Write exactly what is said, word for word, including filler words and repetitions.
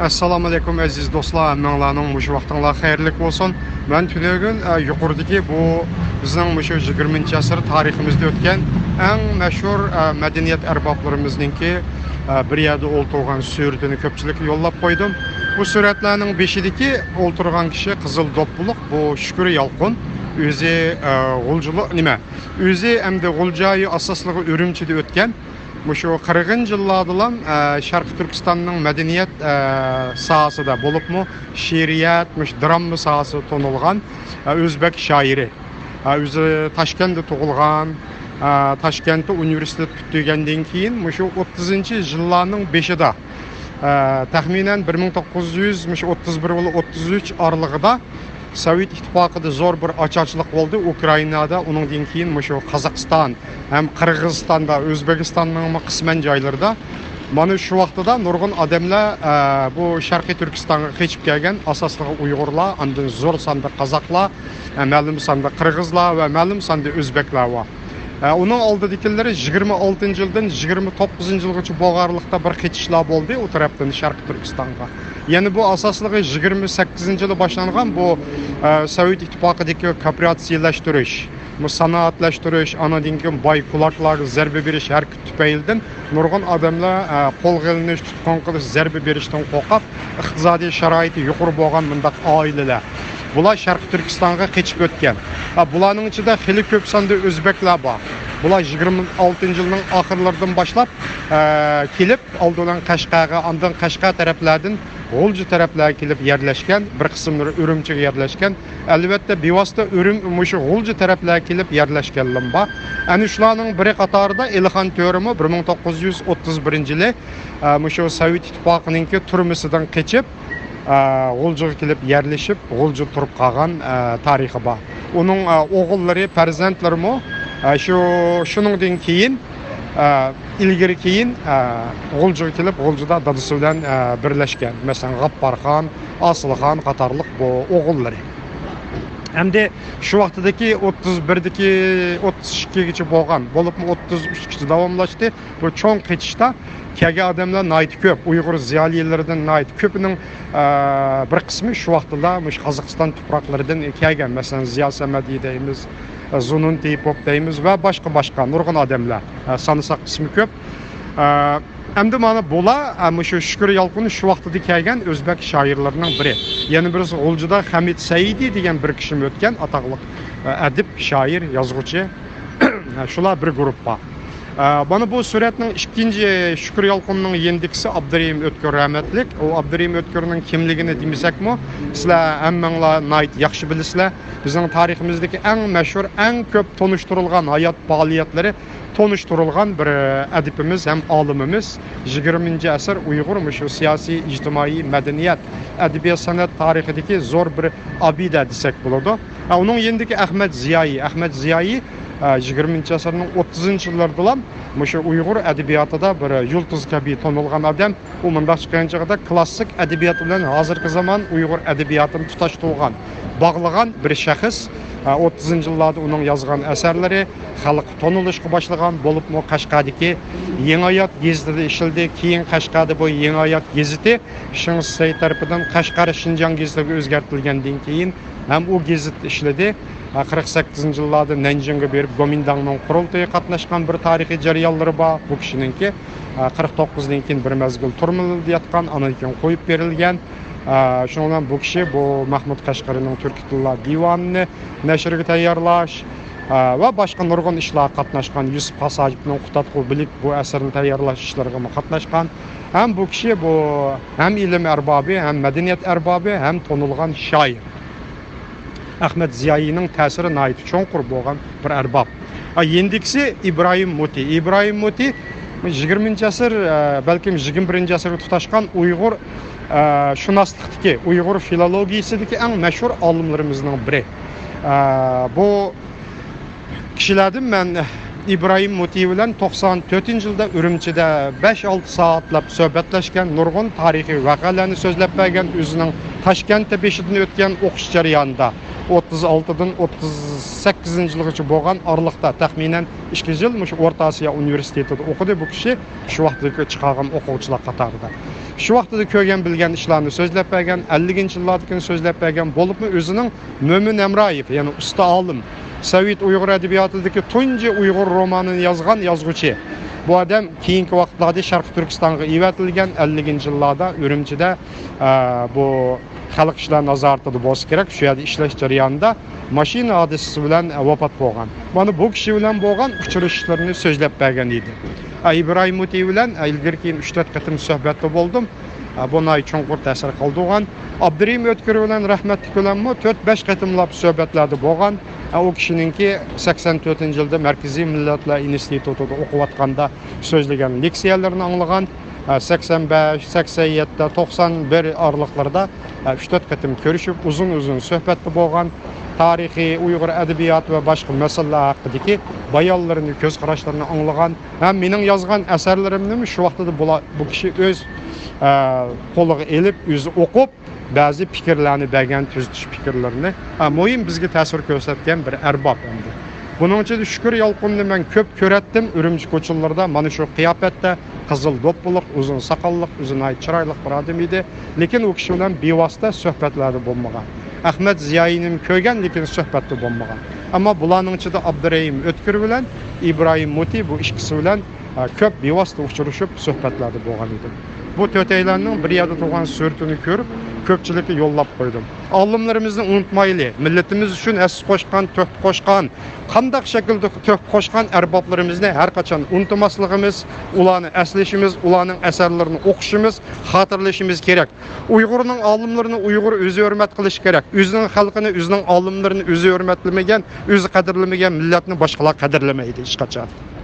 ئەسسالامۇ ئەلەيكۇم ئەزىز دوستلار، ھەممىڭلارنىڭ مۇشۇ ۋاقتىڭلار خەيرلىك بولسۇن. مەن تۈنۈگۈن، ئە، يۇقىرىدىكى بۇ بىزنىڭ مۇشۇ يىگىرمىنچى ئەسىر تارىخىمىزدا ئۆتكەن ئەڭ مەشھۇر، ئە، مەدەنىيەت ئەربابلىرىمىزنىڭكى، ئە، بىر يەردە ئولتۇرغان سۈرىتىنى كۆپچىلىككە يوللاپ قويدۇم. بۇ سۈرەتلەرنىڭ بېشىدىكى ئولتۇرغان كىشى قىزىل دوپپىلىق، بۇ شۈكۈر يالقۇن. ئۆزى، ئە، غۇلجىلىق، نېمە، ئۆزى ئەمدى غۇلجايى، ئاساسلىقى ئۈرۈمچىدە ئۆتكەن. مۇشۇ قىرىقىنچى يىللاردىلا، ئە، شەرقىي تۈركىستاننىڭ مەدەنىيەت، ئە، ساھەسىدە بولۇپمۇ شېئىرىيەت، مۇشۇ دىراما ساھەسىدە تونۇلغان، ئە، ئۆزبەك شائىرى. ئە، ئۆزى تاشكەنتتە تۇغۇلغان، ئە، تاشكەنتتە ئۇنىۋېرسىتېت پۈتتۈرگەندىن كېيىن، مۇشۇ ئوتتۇزىنچى يىللارنىڭ بېشىدا، ئە، تەخمىنەن بىر مىڭ توققۇز يۈز، مۇشۇ ئوتتۇز بىر بىلەن ئوتتۇز ئۈچ ئارىلىقىدا سوۋېت ئىتتىپاقىدا زور بىر ئاچارچىلىق بولدى ئۇكرائىنادا، ئۇنىڭدىن كېيىن مۇشۇ قازاقىستان ھەم قىرغىزىستاندا، ئۆزبېكىستاننىڭمۇ قىسمەن جايلىرىدا. مانا شۇ ۋاقتىدا نۇرغۇن ئادەملەر، ئە، بۇ شەرقىي تۈركىستانغا قېچىپ كەلگەن، ئاساسلىقى ئۇيغۇرلار، ئاندىن زور ساندا قازاقلار، ئە، مەلۇم ساندا قىرغىزلار ۋە مەلۇم ساندا ئۆزبەكلەر بار. ئە، ئۇنىڭ ئالدىدىكىلىرى يىگىرمە ئالتىنچى يىلدىن يىگىرمە توققۇزىنچى يىلغىچە بولغانلىقتا بىر قېچىشلار بولدى ئۇ تەرەپتىن شەرقىي تۈركىستانغا. يەنە بۇ ئاساسلىقى يىگىرمە سەككىزىنچى يىلى باشلانغان بۇ، ئە، سوۋېت ئىتتىپاقىدىكى كوپىراتسىيىلەشتۈرۈش، بۇ سانائەتلەشتۈرۈش، ئانىڭدىن كېيىن باي كۇلاكلارغا زەربە بېرىش ھەرىكىتى تۈپەيلىدىن نۇرغۇن ئادەملەر، ئە، قولغا ئېلىنىش، تۇتقۇن قىلىش، زەربە بېرىشتىن قورقۇپ، ئىقتىسادىي شارائىتى يۇقىرى بولغان مۇنداق ئائىلىلەر. بۇلار شەرقىي تۈركىستانغا قېچىپ ئۆتكەن. ھە، بۇلارنىڭ ئىچىدە خېلى كۆپ ساندا ئۆزبەكلەر بار. بۇلار يىگىرمە ئالتىنچى يىلنىڭ ئاخىرلىرىدىن باشلاپ، ئە، كېلىپ، ئالدى بىلەن قەشقەرگە، ئاندىن قەشقەر تەرەپلەردىن غۇلجا تەرەپلەرگە كېلىپ يەرلەشكەن، بىر قىسىملىرى ئۈرۈمچىگە يەرلەشكەن. ئەلۋەتتە، بىۋاسىتە ئۈرۈم-، مۇشۇ غۇلجا تەرەپلەرگە كېلىپ يەرلەشكەنلىرىمۇ بار. ئەنە شۇلارنىڭ بىرى قاتارىدا ئېلىخان تۆرىمۇ بىر مىڭ توققۇز يۈز ئوتتۇز بىرىنچى يىلى، ئە، مۇشۇ سوۋېت ئىتتىپاقىنىڭكى تۈرمىسىدىن قېچىپ، ئە، غۇلجىغا كېلىپ يەرلىشىپ، غۇلجىدا تۇرۇپ قالغان، ئە، تارىخى بار. ئۇنىڭ، ئە، ئوغۇللىرى، پەرزەنتلىرىمۇ، ئە، شۇ، شۇنىڭدىن كېيىن، ئە، ئىلگىرى كېيىن، ئە، غۇلجىغا كېلىپ، غۇلجىدا دادىسى بىلەن، ئە، بىرلەشكەن. مەسىلەن، غاپپارخان، ئاسىلخان قاتارلىق بۇ ئوغۇللىرى. ئەمدى شۇ ۋاقتىدىكى ئوتتۇز بىردىكى ئوتتۇز ئىككىگىچە بولغان، بولۇپمۇ ئوتتۇز ئۈچكىچە داۋاملاشتى. بۇ چوڭ قېچىشتا كەلگەن ئادەملەر ناھايىتى كۆپ. ئۇيغۇر زىيالىيلىرىدىن ناھايىتى كۆپىنىڭ، ئە، بىر قىسمى شۇ ۋاقتىدا مۇشۇ قازاقىستان تۇپراقلىرىدىن كەلگەن. مەسىلەن، زىيا سەمەدى دەيمىز، زۇنۇن تېيىپوف دەيمىز ۋە باشقا، باشقا نۇرغۇن ئادەملەر. ئە، سانىساق ئىسمى كۆپ. ئە، ئەمدى مانا بۇلار، ئە، مۇشۇ شۈكۈر يالقۇن شۇ ۋاقتىدا كەلگەن ئۆزبەك شائىرلىرىنىڭ بىرى. يەنە بىرسى غۇلجىدا خەمىت سەئىدى دېگەن بىر كىشىمۇ ئۆتكەن، ئاتاقلىق، ئە، ئەدىب، شائىر، يازغۇچى. شۇلار بىر گۇرۇپپا. ئە، مانا بۇ سۈرەتنىڭ ئىككىنچى، شۈكۈر يالقۇننىڭ يېنىدىكىسى ئابدۇرېھىم ئۆتكۈر رەھمەتلىك. ئۇ ئابدۇرېھىم ئۆتكۈرنىڭ كىملىكىنى دېمىسەكمۇ، سىلەر ھەممىڭلار ناھايىتى ياخشى بىلىسىلەر. بىزنىڭ تارىخىمىزدىكى ئەڭ مەشھۇر، ئەڭ كۆپ تونۇشتۇرۇلغان ھايات پائالىيەتلىرى، تونۇشتۇرۇلغان بىر ئەدىبىمىز ھەم ئالىمىمىز، يىگىرمىنچى ئەسىر ئۇيغۇر مۇشۇ سىياسىي، ئىجتىمائىي، مەدەنىيەت، ئەدەبىيات، سەنئەت تارىخىدىكى زور بىر ئابىدە دېسەك بولىدۇ. ئۇنىڭ يېنىدىكى ئەخمەت زىيائىي. ئەخمەت زىيائىي، ئە، يىگىرمىنچى ئەسىرنىڭ ئوتتۇزىنچى يىللىرىدىلا مۇشۇ ئۇيغۇر ئەدەبىياتىدا بىر يۇلتۇز كەبى تونۇلغان ئادەم. ئۇ مۇنداق چىققان چېغىدا كلاسسىك ئەدەبىيات بىلەن ھازىرقى زامان ئۇيغۇر ئەدەبىياتىنى تۇتاشتۇرغان، باغلىغان بىر شەخس. ئە، ئوتتۇزىنچى يىللاردا ئۇنىڭ يازغان ئەسەرلىرى خەلققە تونۇلۇشقا باشلىغان، بولۇپمۇ قەشقەردىكى يېڭى ھايات گېزىتىدە ئىشلىدى. كېيىن قەشقەردە بۇ يېڭى ھايات گېزىتى شېڭ سەي تەرىپىدىن قەشقەر شىنجاڭ گېزىتىگە ئۆزگەرتىلگەندىن كېيىن ھەم ئۇ گېزىتتە ئىشلىدى. ھە، قىرىق سەككىزىنچى يىللاردا نەنجىڭگە بېرىپ، گومىنداڭنىڭ قۇرۇلتىيىغا قاتناشقان بىر تارىخىي جەريانلىرى بار بۇ كىشىنىڭكى. ھە، قىرىق توققۇزدىن كېيىن بىر مەزگىل تۈرمىلەردە ياتقان، ئاندىن كېيىن قويۇپ بېرىلگەن. ھە، شۇنىڭ بىلەن بۇ كىشى بۇ مەھمۇد قەشقەرىنىڭ تۈركىي تىللار دىۋانىنى نەشرگە تەييارلاش، ھە، ۋە باشقا نۇرغۇن ئىشلارغا قاتناشقان. يۈسۈپ خاس ھاجىپنىڭ قۇتادغۇ بىلىك بۇ ئەسىرىنى تەييارلاش ئىشلىرىغىمۇ قاتناشقان. ھەم بۇ كىشى بۇ ھەم ئىلىم ئەربابى، ھەم مەدەنىيەت ئەربابى، ھەم تونۇلغان شائىر. ئەخمەت زىيائىينىڭ تەسىرى ناھايىتى چوڭقۇر بولغان بىر ئەرباب. ئا، يېنىدىكىسى ئىبراھىم مۇتى. ئىبراھىم مۇتى يىگىرمىنچى ئەسىر، ئە، بەلكىم يىگىرمە بىرىنچى ئەسىرگە تۇتاشقان ئۇيغۇر، ئە، شۇناسلىقتىكى، ئۇيغۇر فىلولوگىيىسىدىكى ئەڭ مەشھۇر ئالىملىرىمىزنىڭ بىرى. ئە، بۇ كىشىلەردىن مەن ئىبراھىم مۇتى بىلەن توقسان تۆتىنچى يىلدا ئۈرۈمچىدە بەش-ئالتە سائەتلەپ سۆھبەتلەشكەن، نۇرغۇن تارىخىي ۋەقەلەرنى سۆزلەپ بەرگەن، ئۆزىنىڭ تاشكەنتتە بېشىدىن ئۆتكەن ئوقۇش جەريانىدا، ئوتتۇز ئالتىدىن ئوتتۇز سەككىزىنچى يىلغىچە بولغان ئارىلىقتا، تەخمىنەن ئىككى يىل مۇشۇ ئورتا ئاسىيا ئۇنىۋېرسىتېتىدا ئوقۇدى بۇ كىشى، شۇ ۋاقىتتىكى چىقارغان ئوقۇغۇچىلار قاتارىدا. شۇ ۋاقتىدا كۆرگەن، بىلگەن ئىشلارنى سۆزلەپ بەرگەن، ئەللىكىنچى يىللاردىكىنى سۆزلەپ بەرگەن، بولۇپمۇ ئۆزىنىڭ مۆمىن ھەمرايېف، يەنى ئۇستا ئالىم، سوۋېت ئۇيغۇر ئەدەبىياتىدىكى تۇنجى ئۇيغۇر رومانىنى يازغان يازغۇچى. بۇ ئادەم كېيىنكى ۋاقىتلاردا شەرقىي تۈركىستانغا ئېۋەتىلگەن، ئەللىكىنچى يىللاردا ئۈرۈمچىدە، ئە، بۇ خەلق ئىشلار نازارىتىدە بولسا كېرەك، شۇ يەردە ئىشلەش جەريانىدا ماشىنا ھادىسىسى بىلەن ۋاپات بولغان. مانا بۇ كىشى بىلەن بولغان ئۇچرىشىشلىرىنى سۆزلەپ بەرگەن ئىدى. ئە، ئىبراھىم مۇتى بىلەن، ئە، ئىلگىرى كېيىن ئۈچ تۆت قېتىم سۆھبەتتە بولدۇم. ئە، بۇ ناھايىتى چوڭقۇر تەسىر قالدۇرغان. ئابدۇرېھىم ئۆتكۈر بىلەن، رەھمەتلىك بىلەنمۇ تۆت بەش قېتىملاپ سۆھبەتلەردە بولغان. ئە، ئۇ كىشىنىڭكى سەكسەن تۆتىنچى يىلدا مەركىزىي مىللەتلەر ئىنستىتۇتىدا ئوقۇۋاتقاندا سۆزلىگەن لېكسىيەلىرىنى ئاڭلىغان. ئە، سەكسەن بەش، سەكسەن يەتتە، توقسان بىر ئارىلىقلىرىدا، ئە، ئۈچ تۆت قېتىم كۆرۈشۈپ، ئۇزۇن ئۇزۇن سۆھبەتتە بولغان. تارىخىي، ئۇيغۇر ئەدەبىياتى ۋە باشقا مەسىلىلەر ھەققىدىكى بايانلىرىنى، كۆز قاراشلىرىنى ئاڭلىغان. ھەم مېنىڭ يازغان ئەسەرلىرىمنىمۇ شۇ ۋاقتىدا بۇلا-، بۇ كىشى ئۆز، ئە، قولىغا ئېلىپ، ئۆزى ئوقۇپ، بەزى پىكىرلەرنى بەرگەن، تۈزىتىش پىكىرلىرىنى. ئە، مۇھىم، بىزگە تەسىر كۆرسەتكەن بىر ئەرباب ئەمدى. بۇنىڭ ئىچىدە شۈكۈر يالقۇننى مەن كۆپ كۆرەتتىم. ئۈرۈمچى كوچىلىرىدا مانا شۇ قىياپەتتە، قىزىل دوپپىلىق، ئۇزۇن ساقاللىق، ئۆزى ناھايىتى چىرايلىق بىر ئادەم ئىدى. لېكىن ئۇ كىشى بىلەن بىۋاسىتە سۆھبەتلەردە بولمىغان. ئەخمەت زىيائىينىمۇ كۆرگەن، لېكىن سۆھبەتتە بولمىغان. ئەمما بۇلارنىڭ ئىچىدە ئابدۇرېھىم ئۆتكۈر بىلەن ئىبراھىم مۇتى، بۇ ئىككىسى بىلەن، ئە، كۆپ بىۋاسىتە ئۇچرىشىپ سۆھبەتلەردە بولغان ئىدىم. بۇ تۆتەيلەننىڭ بىر يەردە تۇرغان سۈرىتىنى كۆرۈپ، كۆپچىلىككە يوللاپ قويدۇم. ئالىملىرىمىزنى ئۇنتۇمايلى، مىللىتىمىز ئۈچۈن ھەسسە قوشقان، تۆھپە قوشقان، قانداق شەكىلدە تۆھپە قوشقان ئەربابلىرىمىزنى ھەر قاچان ئۇنتۇماسلىقىمىز، ئۇلارنى ئەسلىشىمىز، ئۇلارنىڭ ئەسەرلىرىنى ئوقۇشىمىز، خاتىرىلىشىمىز كېرەك. ئۇيغۇرنىڭ ئالىملىرىنى ئۇيغۇر ئۆزى ھۆرمەت قىلىشى كېرەك. ئۆزىنىڭ خەلقىنى، ئۆزىنىڭ ئالىملىرىنى ئۆزى ھۆرمەتلىمىگەن، ئۆزى قەدىرلىمىگەن مىللەتنى باشقىلار قەدىرلىمەيدۇ ھېچقاچان.